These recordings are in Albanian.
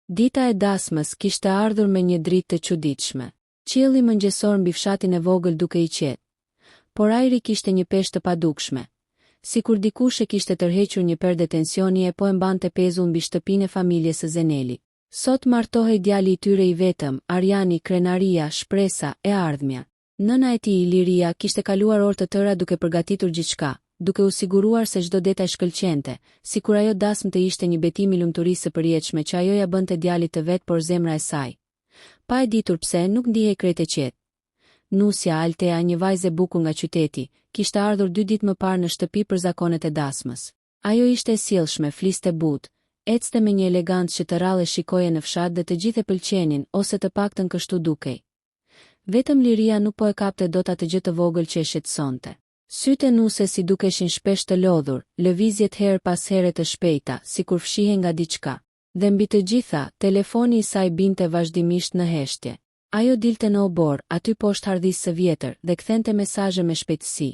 Dita e dasmës kishte ardhur me një dritë të çuditshme. Qielli mëngjesor mbi fshatin e vogël dukej i qetë. Por ajri kishte një peshë të padukshme. Sikur dikush e kishte tërhequr një perde tensioni e po e mbante pezull mbi shtëpinë e familjes së Zenelit. Sot martohej djali i tyre i vetëm, Arjani, krenaria, shpresa, e ardhmja. Nëna e tij, Liria, kishte kaluar orë të tëra duke përgatitur gjithçka, duke u siguruar se çdo detaj shkëlqente, sikur ajo dasmë të ishte një betim i lumturisë së përjetshme që ajo ia bënte djalit të vet por zemra e saj, pa e ditur pse, nuk ndihej krejt e qetë. Nusja, Altea, një vajzë e bukur nga qyteti, kishte ardhur dy ditë më parë në shtëpi për zakonet e dasmës. Ajo ishte e sjellshme, fliste butë, ecte me një elegancë që të rrallë e shikoje në fshat dhe të gjithë e pëlqenin, ose të paktën kështu dukej. Vetëm Liria nuk po e kapte dot atë gjë të vogël që e shqetësonte. Sytë e nuses i dukeshin shpesh të lodhur, lëvizjet herë pas here të shpejta, sikur fshihej nga diçka. Dhe mbi të gjitha, telefoni i saj binte vazhdimisht në heshtje. Ajo dilte në oborr, aty poshtë hardhisë së vjetër, dhe kthente mesazhe me shpejtësi.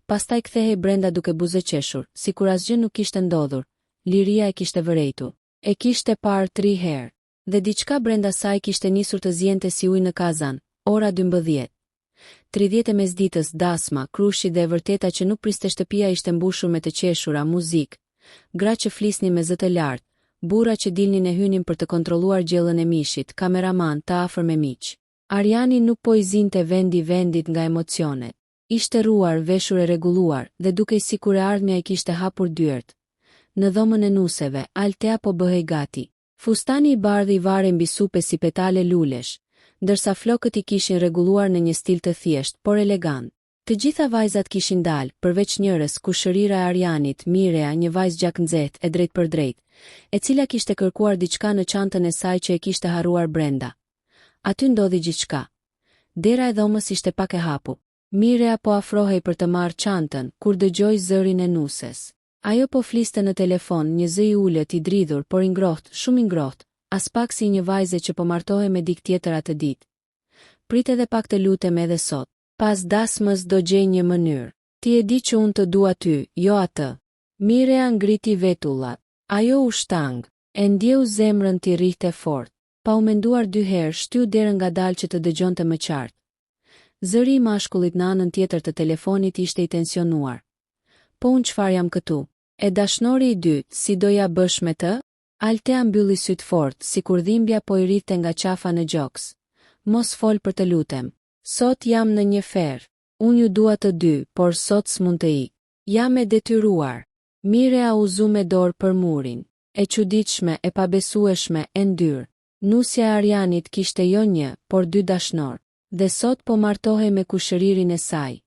Pastaj kthehej brenda duke buzëqeshur, sikur asgjë nuk kishte ndodhur. Liria e kishte vërejtur. E kishte parë tri herë. Dhe diçka brenda saj kishte nisur të ziente si ujë në kazan, ora 12. 30 e mesditës, dasma, krushi dhe e vërteta që nuk priste shtëpia ishte mbushur me të qeshura, muzikë, gra që flisnin me zë të lartë, burra që dilnin e hynin për të kontrolluar gjellën e mishit, kameramanë, të afërm e miq. Arjani nuk po i zinte vendi vendit nga emocionet. Ishte rruar, veshur e rregulluar, dhe dukej sikur e ardhmja i kishte hapur dyert. Në dhomën e nuseve, Altea po bëhej gati. Fustani i bardhë i varej mbi supe si petale lulesh, ndërsa flokët i kishin rregulluar në një stil të thjeshtë, por elegant. Të gjitha vajzat kishin dalë, përveç njërës, kushërira e Arjanit, Mirea, një vajzë gjaknxehtë, e drejtpërdrejtë, e cila kishte kërkuar diçka në çantën e saj që e kishte harruar brenda. Aty ndodhi gjithçka. Dera e dhomës ishte pak e hapur. Mirea po afrohej për të marrë çantën, kur dëgjoi zërin e nuses. Ajo po fliste në telefon, një zë i ulët, i dridhur, por i ngrohtë, shumë i ngrohtë, aspak si i një vajze që po martohej me dikë tjetër atë ditë. Prit edhe pak të lutem edhe sot. Pas dasmës do gjej një mënyrë. Ti e di që unë të dua ty, jo atë. Mirea ngriti vetullat. Ajo u shtang. E ndjeu zemrën t'i rrihte fort. Pa u menduar dy herë, shtyu derën ngadalë që të dëgjonte më qartë. Zëri i mashkullit në anën tjetër të telefonit ishte i tensionuar. Po unë çfarë jam këtu? E dashnori i dytë, si do ia bësh me të? Altea mbylli sytë fort, sikur dhimbja po i rridhte nga qafa në gjoks. Mos fol për të lutem. Sot jam në një ferr. Unë ju dua të dy, por sot s'mund të ik. Jam e detyruar. Mirea u zu me dorë për murin. E çuditshme, e pabesueshme, e ndyrë. Nusja e Arjanit kishte jo një, por dy dashnorë. Dhe sot po martohej me kushëririn e saj.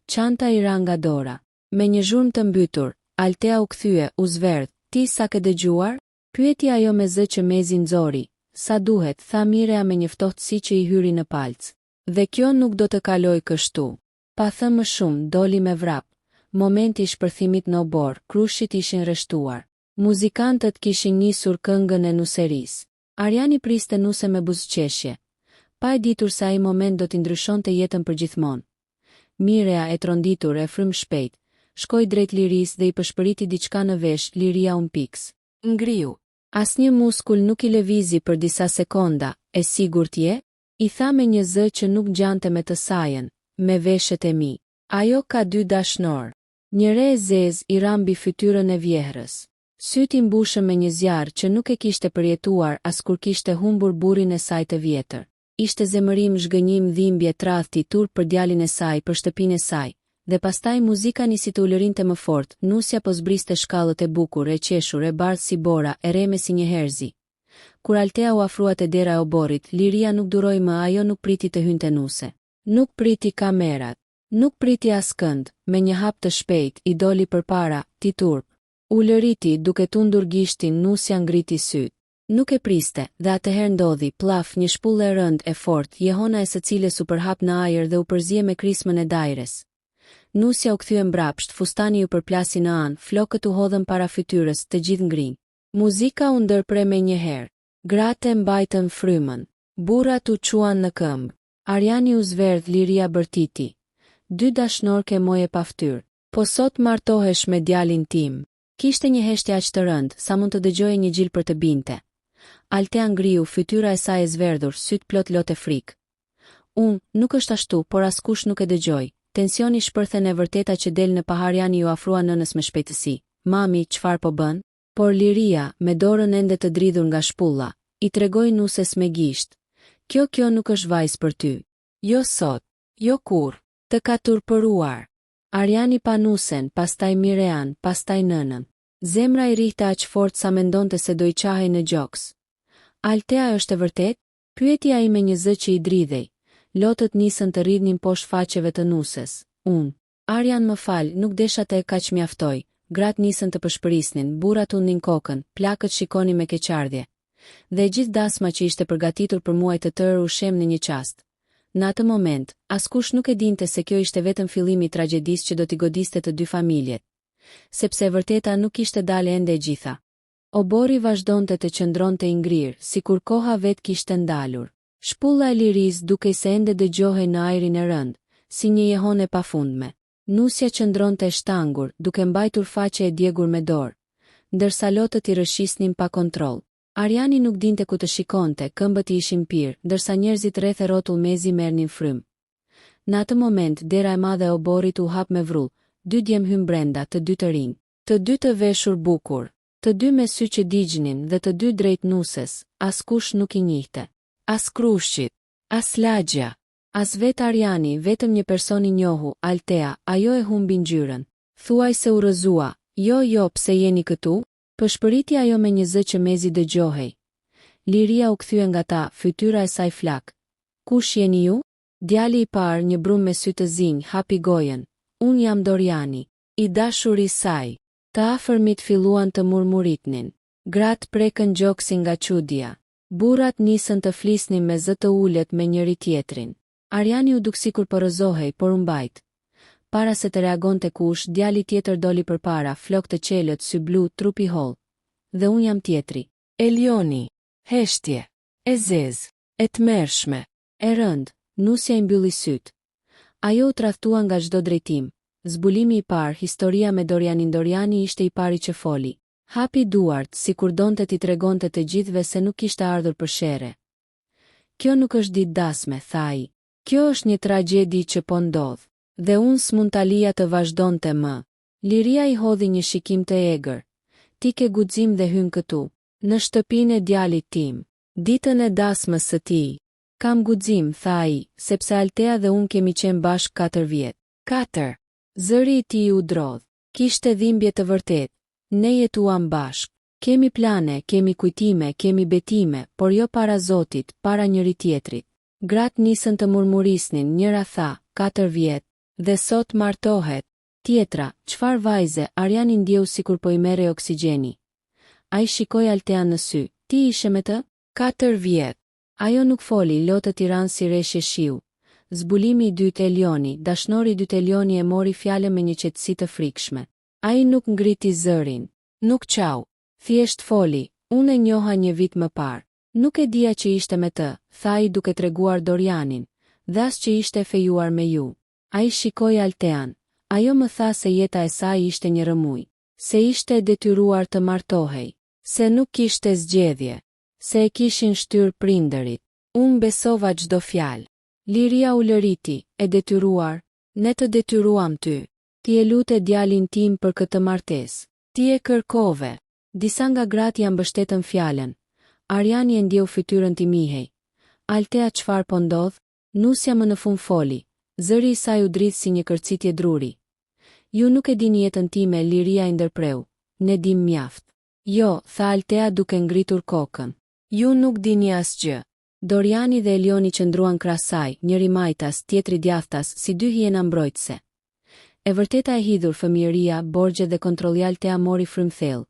Çanta i ra nga dora. Me një zhurmë të mbytur, Altea u kthye, u zverdh, Ti sa ke dëgjuar? Pyeti ajo me zë që mezi nxori. Sa duhet, tha Mirea me një ftohtësi që i hyri në palcë. Dhe kjo nuk do të kalojë kështu. Pa thënë më shumë, doli me vrap. Momenti i shpërthimit në oborr, krushqit ishin rreshtuar. Muzikantët kishin nisur këngën e nuserisë. Arjani priste nusen me buzëqeshje. Pa e ditur se ai moment do t'i ndryshonte jetën përgjithmonë. Mirea, e tronditur, e frymëshpejtë, shkoi drejt Lirisë dhe i pëshpëriti diçka në vesh, Liria u mpiks. Ngriu. Asnjë muskul nuk i lëvizi për disa sekonda, e sigurt je? I tha me një zë që nuk ngjante me të sajën, me veshët e mi. Ajo ka dy dashnorë. Një re e zezë i ra mbi fytyrën e vjehrrës. Sytë i mbushën me një zjarr që nuk e kishte përjetuar as kur kishte humbur burrin e saj të vjetër. Ishte zemërim, zhgënjim, dhimbje, tradhti, turp për djalin e saj, për shtëpinë e saj. Dhe pastaj muzika nisi të ulërinte më fort, nusja po zbriste shkallët e bukur, e qeshur, e bardhë si bora, e rreme si një herzi. Kur Altea u afrua te dera e oborrit, Liria nuk duroi më, ajo nuk priti të hynte nuse. Nuk priti kamerat. Nuk priti askënd, me një hap të shpejtë, i doli përpara, ti turp. Ulëriti, duke tundur gishtin, nusja ngriti sytë. Nuk e priste, dhe atëherë ndodhi, pllaf, një shpullë e rëndë, e fortë, jehona e së cilës u përhap në ajër dhe u përzie me krismën e dajres. Nusja u kthye mbrapsht, fustani iu përplasi në anë, flokët u hodhën para fytyrës, të gjithë ngrinë. Muzika u ndërpre menjëherë. Gratë e mbajtën frymën. Burrat u çuan në këmbë. Arjani u zverdh, Liria bërtiti. Dy dashnorë ke moj e paftyrë. Po sot martohesh me djalin tim. Kishte një heshtje aq të rëndë, sa mund të dëgjoje një gjilpërë të binte. Altea ngriu, fytyra e saj e zverdhur, sytë plot lot e frikë. Unë, nuk është ashtu, por askush nuk e dëgjoi. Tensioni shpërthen e vërteta që del në pah Arjani iu afrua nënës me shpejtësi. Mami, çfarë po bën? Por Liria, me dorën ende të dridhur nga shpulla, i tregoi nuses me gisht. Kjo kjo nuk është vajzë për ty. Jo sot. Jo kurrë. Të ka turpëruar. Arjani pa nusen, pastaj Mirean, pastaj nënën. Zemra i rrihte aq fort sa mendonte se do i çahej në gjoks. Altea është e vërtetë? Pyeti ai me një zë që i dridhej. Lotët nisën të rridhnin poshtë faqeve të nuses. Unë. Arjan më fal, nuk desha të e kaq mjaftoi. Gratë nisën të pëshpërisnin, burrat tundnin kokën, plakët shikonin me keqardhje. Dhe e gjithë dasma që ishte përgatitur për muaj të tërë u shemb në një çast. Në atë moment, askush nuk e dinte se kjo ishte vetëm fillimi i tragjedisë që do t'i godiste të dy familjet. Sepse e vërteta nuk kishte dalë ende e gjitha. Oborri vazhdonte të qëndronte i ngrirë, sikur koha vetë kishte ndalur. Shpulla e Lirisë dukej se ende dëgjohej në ajrin e rëndë, si një jehonë e pafundme. Nusja qëndronte e shtangur, duke mbajtur faqe e djegur me dorë, ndërsa lotët i rrëshqisnin pa kontroll. Arjani nuk dinte ku të shikonte, këmbët i ishin mpirë, ndërsa njerëzit rreth e rrotull mezi merrnin frymë. Në atë moment, dera e madhe e oborrit u hap me vrull, dy djem hynë brenda, të dy të rinj. Të dy të veshur bukur. Të dy me sy që digjnin dhe të dy drejt nuses, askush nuk i njihte. As krushqit. As lagjja. As vetë Arjani, vetëm një person i njohu, Altea, ajo e humbi ngjyrën. Thuajse u rrëzua, jo, jo, pse jeni këtu? Pëshpëriti ajo me një zë që mezi dëgjohej. Liria u kthye nga ta, fytyra e saj flakë. Kush jeni ju? Djali i parë, një brumë me sy të zinj, hapi gojën. Unë jam Doriani. I dashuri i saj. Të afërmit filluan të murmuritnin. Gratë prekën gjoksin nga çudia. Burrat nisën të flisnin me zë të ulët me njëri-tjetrin. Arjani u duk sikur po rrëzohej, por u mbajt. Para se të reagonte kush, djali tjetër doli përpara, flokë të çelët, sy blu, trup i hollë. Dhe unë jam tjetri. Elioni. Heshtje. E zezë. E tmerrshme. E rëndë. Nusja i mbylli sytë. Ajo u tradhtua nga çdo drejtim. Zbulimi i parë, historia me Dorianin Doriani ishte i pari që foli. Hapi duart, sikur donte t'i tregonte të gjithëve se nuk kishte ardhur për sherre. Kjo nuk është ditë dasme, tha ai. Kjo është një tragjedi që po ndodh. Dhe unë s'mund ta lija të vazhdonte më. Liria i hodhi një shikim të egër. Ti ke guxim dhe hyn këtu. Në shtëpinë e djalit tim. Ditën e dasmës së tij. Kam guxim, tha ai, sepse Altea dhe unë kemi qenë bashkë katër vjet. Katër. Zëri i tij u drodh. Kishte dhimbje të vërtetë. Ne jetuam bashkë. Kemi plane, kemi kujtime, kemi betime, por jo para Zotit, para njëri-tjetrit. Gratë nisën të murmurisnin, njëra tha, katër vjet. Dhe sot martohet. Tjetra, çfarë vajze, Arjani ndjeu sikur po i merrej oksigjeni. Ai shikoi Altean në sy, ti ishe me të? Katër vjet. Ajo nuk foli, lotët i ranë si reshje shiu. Zbulimi i dytë, Elioni, dashnori i dytë Elioni e mori fjalën me një qetësi të frikshme. Ai nuk ngriti zërin. Nuk qau. Thjesht foli, unë e njoha një vit më parë. Nuk e dija që ishte me të, tha ai duke treguar Dorianin, dhe as që ishte e fejuar me ju. Ai shikoi Altean. Ajo më tha se jeta e saj ishte një rrëmujë. Se ishte e detyruar të martohej. Se nuk kishte zgjedhje. Se e kishin shtyrë prindërit. Unë besova çdo fjalë. Liria ulëriti, e detyruar? Ne të detyruam ty. Ti e lute djalin tim për këtë martesë. Ti e kërkove. Disa nga gratë ia mbështetën fjalën. Arjani e ndjeu fytyrën t'i mihej. Altea çfarë po ndodh? Nusja më në fund foli. Zëri i saj u dridh si një kërcitje druri. Ju nuk e dini jetën time, Liria i ndërpreu. Ne dimë mjaft. Jo, tha Altea duke ngritur kokën. Ju nuk dini asgjë. Doriani dhe Elioni qëndruan krah saj, njëri majtas, tjetri djathtas, si dy hijena mbrojtëse. E vërteta e hidhur, fëmijëria, borxhet dhe kontrolli Altea mori frymë thellë.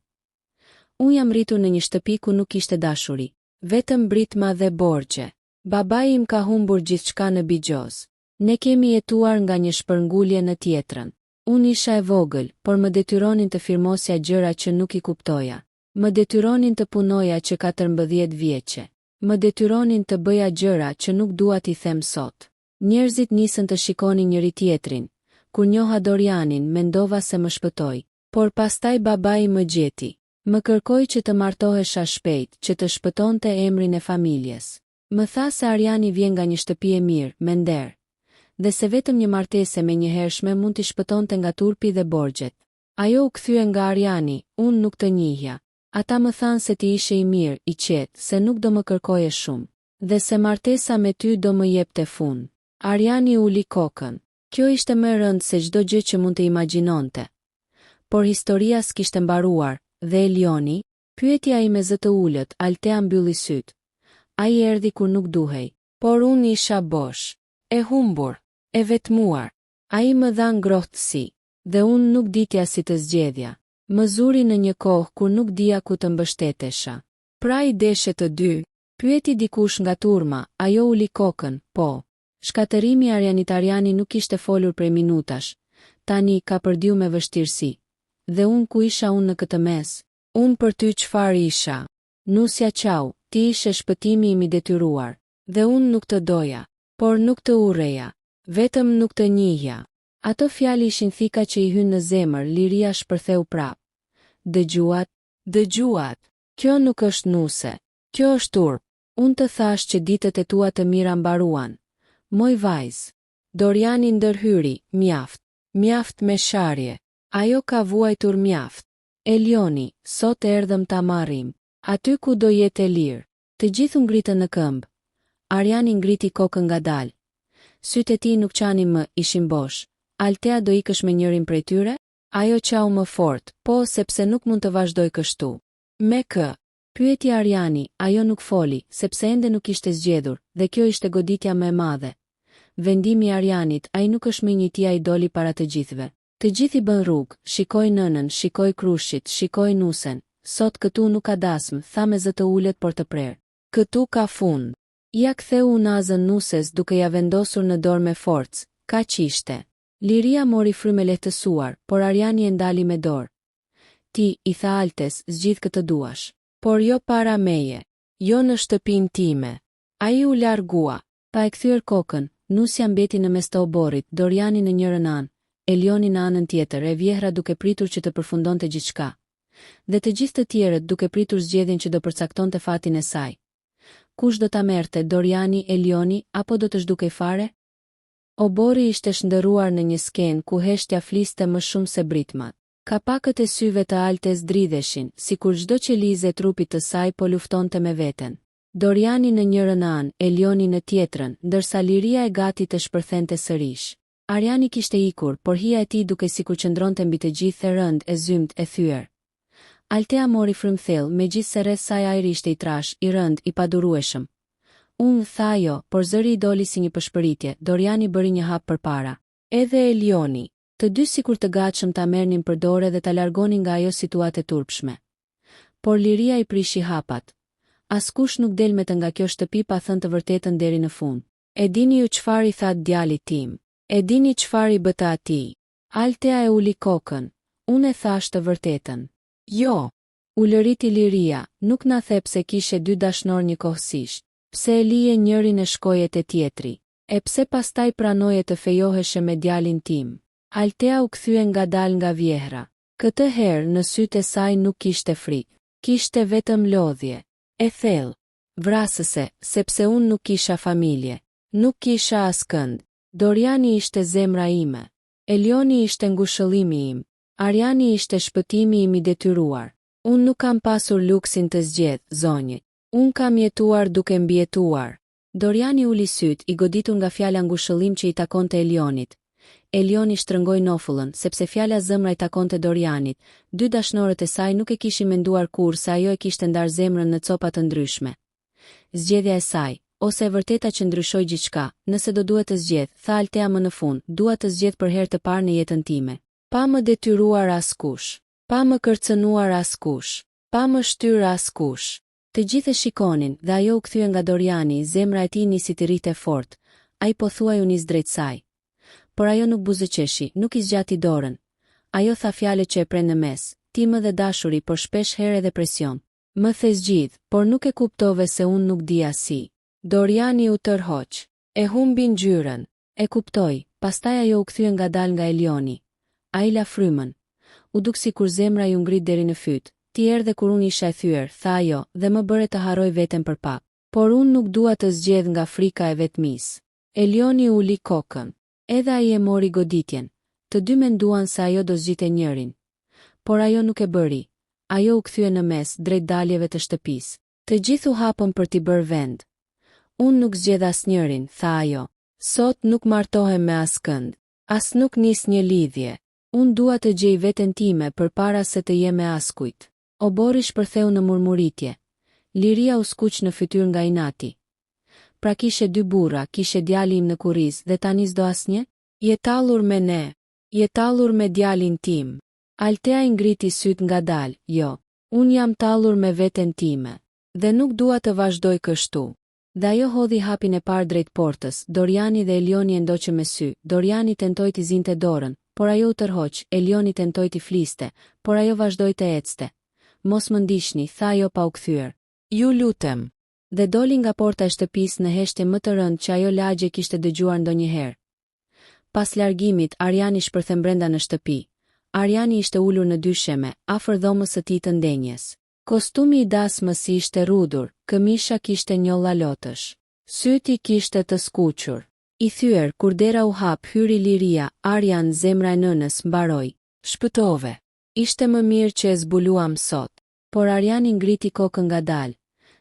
Unë jam rritur në një shtëpi ku nuk kishte dashuri. Vetëm britma dhe borxhe. Babai im ka humbur gjithçka në bixhoz. Ne kemi jetuar nga një shpërngulje në tjetrën. Unë isha e vogël, por më detyronin të firmosja gjëra që nuk i kuptoja. Më detyronin të punoja që 14 vjeçe. Më detyronin të bëja gjëra që nuk dua t'i them sot. Njerëzit nisën të shikonin njëri-tjetrin. Kur njoha Dorianin, mendova se më shpëtoi. Por pastaj babai më gjeti. Më kërkoi që të martohesha shpejt, që të shpëtonte emrin e familjes. Më tha se Arjani vjen nga një shtëpi e mirë, me nder. Dhe se vetëm një martesë e menjëhershme mund t'i shpëtonte nga turpi dhe borxhet. Ajo u kthye nga Arjani, unë nuk të njihja. Ata më thanë se ti ishe i mirë, i qetë, se nuk do më kërkoje shumë. Dhe se martesa me ty do më jepte fund. Arjani uli kokën. Kjo ishte më e rëndë se çdo gjë që mund të imagjinonte. Por historia s'kishte mbaruar, dhe Elioni? Pyeti ai me zë të ulët, Altea mbylli sytë. Ai erdhi kur nuk duhej. Por unë isha bosh. E humbur. E vetmuar. Ai më dha ngrohtësi. Dhe unë nuk ditja si të zgjedhja. Më zuri në një kohë kur nuk dija ku të mbështetesha. Pra i deshe të dy? Pyeti dikush nga turma, ajo uli kokën, po. Shkatërrimi i Arjanit Arjani nuk kishte folur prej minutash. Tani, kapërdiu me vështirësi. Dhe unë ku isha unë në këtë mes? Unë për ty çfarë isha? Nusja qau, ti ishe shpëtimi im i detyruar. Dhe unë nuk të doja. Por nuk të urreja. Vetëm nuk të njihja. Ato fjalë ishin thika që i hynë në zemër, Liria shpërtheu prapë. Dëgjuat? Dëgjuat? Kjo nuk është nuse. Kjo është turp. Unë të thashë që ditët e tua të mira mbaruan. Moj vajzë. Doriani ndërhyri, Mjaft. Mjaft me sharje. Ajo ka vuajtur mjaft. Elioni, sot erdhëm ta marrim. Aty ku do jetë e lirë. Të gjithë u ngritën në këmbë. Arjani ngriti kokën ngadalë. Sytë e tij nuk qanin më, ishin bosh. Altea do ikësh me njërin prej tyre? Ajo qau më fort, po, sepse nuk mund të vazhdoj kështu. Me kë? Pyeti Arjani, ajo nuk foli, sepse ende nuk kishte zgjedhur, dhe kjo ishte goditja më e madhe. Vendimi i Arjanit, ai nuk është më i njëjti ai doli para të gjithëve. Të gjithë i bënë rrugë, shikoi nënën, shikoi krushqit, shikoi nusen. Sot këtu nuk ka dasmë, tha me zë të ulët por të prerë. Këtu ka fund. Ia ktheu unazën nuses duke ia vendosur në dorë me forcë, kaq ishte. Liria mori frymë e lehtësuar, por Arjani e ndali me dorë. Ti, i tha Altes, zgjidh kë të duash. Por jo para meje. Jo në shtëpinë time. Ai u largua. Pa e kthyer kokën, nusja mbeti në mes të oborrit, Doriani në njërën anë, Elioni në anën tjetër, e vjehrra duke pritur që të përfundonte gjithçka. Dhe të gjithë të tjerët duke pritur zgjedhjen që do përcaktonte fatin e saj. Kush do ta merrte, Doriani, Elioni, apo do të zhdukej fare? Oborri ishte shndërruar në një skenë ku heshtja fliste më shumë se britmat. Kapakët e syve të Altes dridheshin, sikur çdo qelizë e trupit të saj po luftonte me veten. Doriani në njërën anë, Elioni në tjetrën, ndërsa Liria e gati të shpërthente sërish. Arjani kishte ikur, por hija e tij dukej sikur qëndronte mbi të gjithë, e rëndë, e zymtë, e thyer. Altea mori frymë thellë, megjithëse rreth saj ajri ishte i trashë, i rëndë, i padurueshëm. Unë, tha ajo, por zëri i doli si një pëshpëritje, Doriani bëri një hap përpara. Edhe Elioni. Të dy sikur të gatshëm ta merrnin për dore dhe ta largonin nga ajo situatë e turpshme. Por Liria i prishi hapat. Askush nuk del me të nga kjo shtëpi pa thënë të vërtetën deri në fund. E dini ju çfarë i thatë djalit tim. E dini çfarë i bëtë atij. Altea e uli kokën, Unë e thashë të vërtetën. Jo! Ulëriti Liria, nuk na the pse kishe dy dashnorë njëkohësisht. Pse e lije njërin e shkoje te tjetri. E pse pastaj pranoje të fejoheshe me djalin tim. Altea u kthye ngadalë nga vjehrra. Këtë herë, në sytë e saj nuk kishte frikë. Kishte vetëm lodhje. E thellë. Vrasëse, sepse unë nuk kisha familje. Nuk kisha askënd. Doriani ishte zemra ime. Elioni ishte ngushëllimi im. Arjani ishte shpëtimi im i detyruar. Unë nuk kam pasur luksin të zgjedh, zonjë. Unë kam jetuar duke mbijetuar. Doriani uli sytë, i goditur nga fjala ngushëllim që i takonte Elionit. Elioni shtrëngoi nofullën, sepse fjala zëmra i takonte Dorianit. Dy dashnorët e saj nuk e kishin menduar kurrë se ajo e kishte ndarë zemrën në copa të ndryshme. Zgjedhja e saj, ose e vërteta që ndryshoi gjithçka, nëse do duhet të zgjedh, tha Altea më në fund, dua të zgjedh për herë të parë në jetën time. Pa më detyruar askush. Pa më kërcënuar askush. Pa më shtyrë askush. Të gjithë e shikonin, dhe ajo u kthye nga Doriani, zemra e tij nisi të rrihte fort, ai pothuaj u nis drejt saj. Por ajo nuk buzëqeshi, nuk i zgjati dorën. Ajo tha fjalët që e prenë në mes, ti më dhe dashuri, por shpesh herë edhe presion. Më the zgjidh, por nuk e kuptove se unë nuk dija si. Doriani u tërhoq. E humbi ngjyrën. E kuptoi, pastaj ajo u kthye ngadalë nga Elioni. Ai la frymën. U duk sikur zemra iu ngrit deri në fyt. Ti erdhe kur unë isha e thyer, tha ajo, dhe më bëre të harroj veten për pak. Por unë nuk dua të zgjedh nga frika e vetmisë. Elioni uli kokën. Edhe ai e mori goditjen. Të dy menduan se ajo do zgjidhte njërin. Por ajo nuk e bëri. Ajo u kthye në mes, drejt daljeve të shtëpisë. Të gjithë u hapën për t'i bërë vend. Unë nuk zgjedh asnjërin, tha ajo. Sot nuk martohem me askënd. As nuk nis një lidhje. Unë dua të gjej veten time përpara se të jem e askujt. Oborri shpërtheu në murmuritje. Liria u skuq në fytyrë nga inati. Pra kishe dy burra, kishe djali im në kurriz dhe tani s'do asnjë? Je tallur me ne. Je tallur me djalin tim. Altea i ngriti sytë ngadalë, jo. Unë jam tallur me veten time. Dhe nuk dua të vazhdoj kështu. Dhe ajo hodhi hapin e parë drejt portës, Doriani dhe Elioni e ndoqën me sy, Doriani tentoi t'i zinte dorën, por ajo u tërhoq, Elioni tentoi t'i fliste, por ajo vazhdoi të ecte. Mos më ndiqni, tha ajo pa u kthyer. Ju lutem. Dhe doli nga porta e shtëpisë në heshtjen më të rëndë që ajo lagje kishte dëgjuar ndonjëherë. Pas largimit, Arjani shpërthen brenda në shtëpi. Arjani ishte ulur në dysheme, afër dhomës së tij të ndenjes. Kostumi i dasmës i ishte rrudhur, këmisha kishte njolla lotësh. Sytë i kishte të skuqur. I thyer, kur dera u hap, hyri Liria, Arjan, zemra e nënës, mbaroi. Shpëtove. Ishte më mirë që e zbuluam sot. Por Arjani ngriti kokën ngadalë.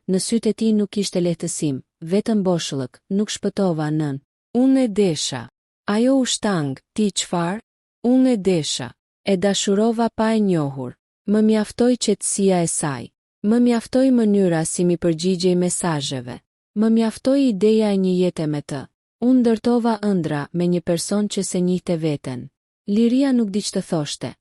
Në sytë e tij nuk kishte lehtësim, vetëm boshllëk, nuk shpëtova, nënë. Unë e desha. Ajo u shtang, ti çfarë? Unë e desha. E dashurova pa e njohur. Më mjaftoi qetësia e saj. Më mjaftoi mënyra si m'i përgjigjej mesazheve. Më mjaftoi ideja e një jete me të. Unë ndërtova ëndrra me një person që s'e njihte veten. Liria nuk di ç'të thoshte.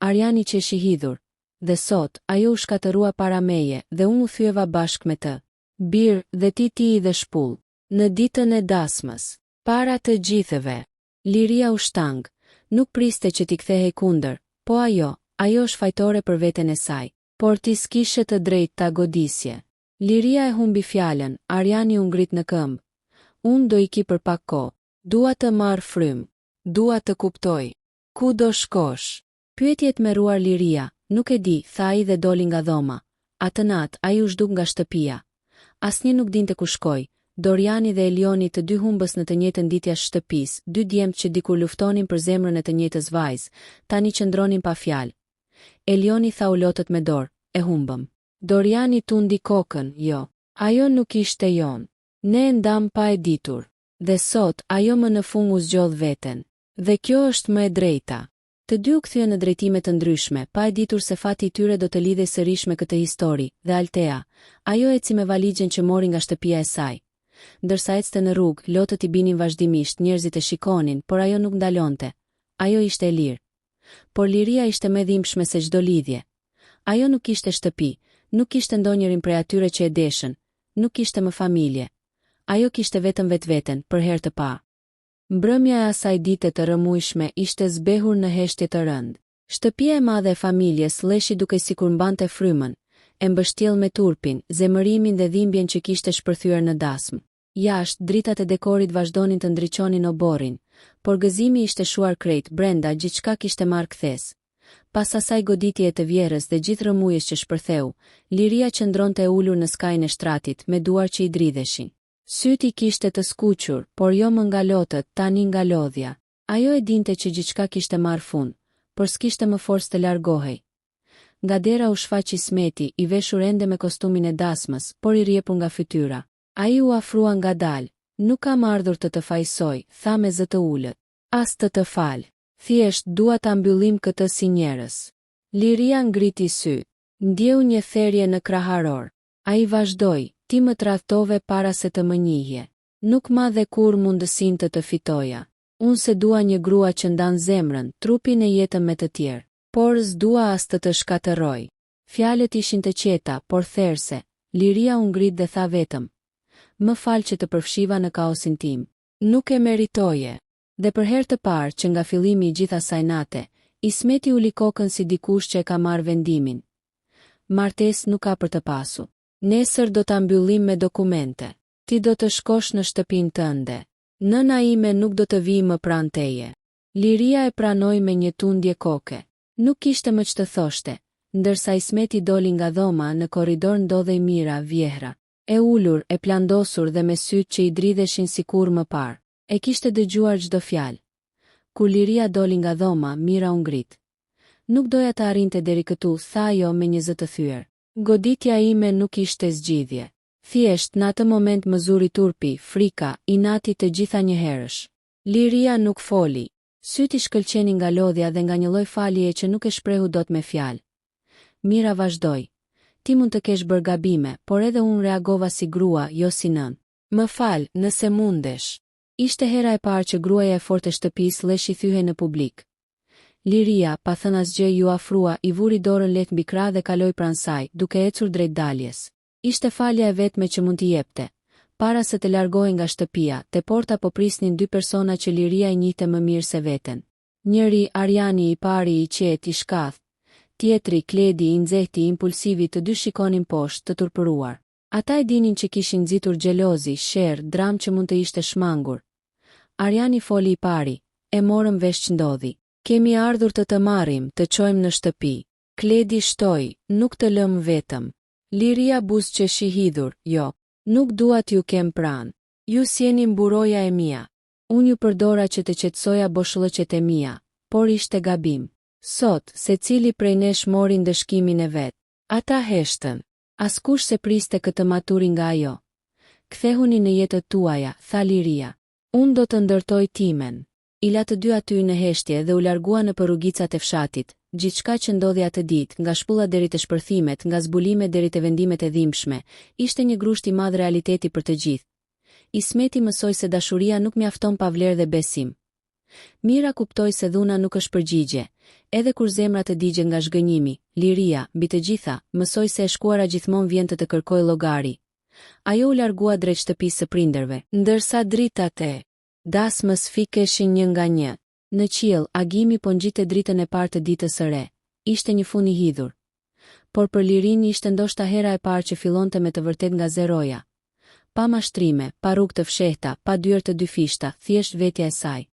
Arjani qeshi hidhur. Dhe sot, ajo u shkatërrua para meje dhe unë u thyeva bashkë me të. Bir, dhe ti ti i dhe shpullë. Në ditën e dasmës. Para të gjithëve. Liria u shtang. Nuk priste që t'i kthehej kundër, po ajo, ajo është fajtore për veten e saj. Por ti s'kishe të drejtë ta godisje. Liria e humbi fjalën, Arjani u ngrit në këmbë. Unë do iki për pak kohë. Dua të marr frymë. Dua të kuptoj. Ku do shkosh? Pyeti e tmerruar Liria, nuk e di, tha ai dhe doli nga dhoma. Atë natë, ai u zhduk nga shtëpia. Asnjë nuk dinte ku shkoi. Doriani dhe Elioni të dy humbës në të njëjtën ditë jashtë shtëpisë, dy djemtë që dikur luftonin për zemrën e të njëjtës vajzë, tani qëndronin pa fjalë. Elioni thau lotët me dorë, e humbëm. Doriani tundi kokën, jo. Ajo nuk ishte jonë. Ne e ndamë pa e ditur. Dhe sot, ajo më në fund u zgjodh veten. Dhe kjo është më e drejta. Të dy u kthyen në drejtime të ndryshme, pa e ditur se fati i tyre do të lidhej sërish me këtë histori, dhe Altea, ajo eci me valixhen që mori nga shtëpia e saj. Ndërsa ecte në rrugë, lotët i binin vazhdimisht, njerëzit e shikonin, por ajo nuk ndalonte. Ajo ishte e lirë. Por liria ishte më e dhimbshme se çdo lidhje. Ajo nuk kishte shtëpi, nuk kishte ndonjërin prej atyre që e deshën, nuk kishte më familje. Ajo kishte vetëm vetveten, për herë të parë. Mbrëmja e asaj dite të rrëmujshme ishte zbehur në heshtje të rëndë. Shtëpia e madhe e familjes Lleshi dukej sikur mbante frymën, e mbështjellë me turpin, zemërimin dhe dhimbjen që kishte shpërthyer në dasmë. Jashtë, dritat e dekorit vazhdonin të ndriçonin oborrin, por gëzimi ishte shuar krejt, brenda, gjithçka kishte marrë kthesë. Pas asaj goditjeje të vjehrrës dhe gjithë rrëmujës që shpërtheu, Liria qëndronte e ulur në skajin e shtratit, me duar që i dridheshin. Sytë i kishte të skuqur, por jo më nga lotët, tani nga lodhja. Ajo e dinte që gjithçka kishte marrë fund, por s'kishte më forcë të largohej. Nga dera u shfaq Ismeti, i veshur ende me kostumin e dasmës, por i rrjepur nga fytyra. Ai u afrua ngadalë. Nuk kam ardhur të të fajësoj, tha me zë të ulët. As të të fal. Thjesht, dua ta mbyllim këtë si njerëz. Liria ngriti sytë. Ndjeu një therje në kraharor. Ai vazhdoi, Ti më tradhtove para se të më njihje. Nuk ma dhe kurrë mundësinë të të fitoja. Unë s'e dua një grua që ndan zemrën, trupin e jetën me të tjerë. Por, s'dua as të të shkatërroj. Fjalët ishin të qeta, por therëse. Liria u ngrit dhe tha vetëm, Më fal që të përfshiva në kaosin tim. Nuk e meritoje. Dhe për herë të parë, që nga fillimi i gjithë asaj nate, Ismeti uli kokën si dikush që e ka marrë vendimin. Martesë nuk ka për të pasur. Nesër do ta mbyllim me dokumente. Ti do të shkosh në shtëpinë tënde. Nëna ime nuk do të vijë më pranë teje. Liria e pranoi me një tundje koke. Nuk kishte më ç'të thoshte. Ndërsa Ismeti doli nga dhoma, në korridor ndodhej Mira, vjehrra. E ulur, e plandosur dhe me sytë që i dridheshin si kurrë më parë. E kishte dëgjuar çdo fjalë. Kur Liria doli nga dhoma, Mira u ngrit. Nuk doja të arrinte deri këtu, tha ajo me një zë të thyer. Goditja ime nuk ishte zgjidhje. Thjesht, në atë moment më zuri turpi, frika, inati të gjitha njëherësh. Liria nuk foli. Sytë i shkëlqenin nga lodhja dhe nga një lloj faljeje që nuk e shprehu dot me fjalë. Mira vazhdoi. Ti mund të kesh bërë gabime, por edhe unë reagova si grua, jo si nënë. Më fal, nëse mundesh. Ishte hera e parë që gruaja e fortë e shtëpisë lleshi thyhej në publik. Liria, pa thënë asgjë, iu afrua, i vuri dorën lehtë mbi krah dhe kaloi pranë saj, duke ecur drejt daljes. Ishte falja e vetme që mund t'i jepte. Para se të largohej nga shtëpia, te porta po prisnin dy persona që Liria i njihte më mirë se veten. Njëri, Arjani, i pari, i qetë, i shkathtë. Tjetri, Kledi, i nxehti, impulsivi, të dy shikonin poshtë, të turpëruar. Ata e dinin që kishin nxitur xhelozi, sherr, dramë që mund të ishte shmangur. Arjani foli i pari, E morëm vesh ç'ndodhi. Kemi ardhur të të marrim, të çojmë në shtëpi. Kledi shtoi, Nuk të lëmë vetëm. Liria buzëqeshi hidhur, Jo. Nuk dua t'ju kem pranë. Ju s'jeni mburoja e mia. Unë ju përdora që të qetësoja boshllëqet e mia, por ishte gabim. Sot, secili prej nesh mori ndëshkimin e vet. Ata heshtën. Askush s'e priste këtë maturi nga ajo. Kthehuni në jetët tuaja, tha Liria. Unë do të ndërtoj timen. I la të dy aty në heshtje dhe u largua nëpër rrugicat e fshatit. Gjithçka që ndodhi atë ditë, nga shpullat deri te shpërthimet, nga zbulimet deri te vendimet e dhimbshme, ishte një grusht i madh realiteti për të gjithë. Ismeti mësoi se dashuria nuk mjafton pa vlerë dhe besim. Mira kuptoi se dhuna nuk është përgjigje. Edhe kur zemra të digjet nga zhgënjimi, Liria, mbi të gjitha, mësoi se e shkuara gjithmonë vjen të të kërkojë llogari. Ajo u largua drejt shtëpisë së prindërve. Ndërsa dritat e dasmës fikeshin një nga një. Në qiell, agimi po ngjitte dritën e parë të ditës së re. Ishte një fund i hidhur. Por për Lirinë ishte ndoshta hera e parë që fillonte me të vërtetë nga zeroja. Pa mashtrime, pa rrugë të fshehta, pa dyer të dyfishta, thjesht vetja e saj.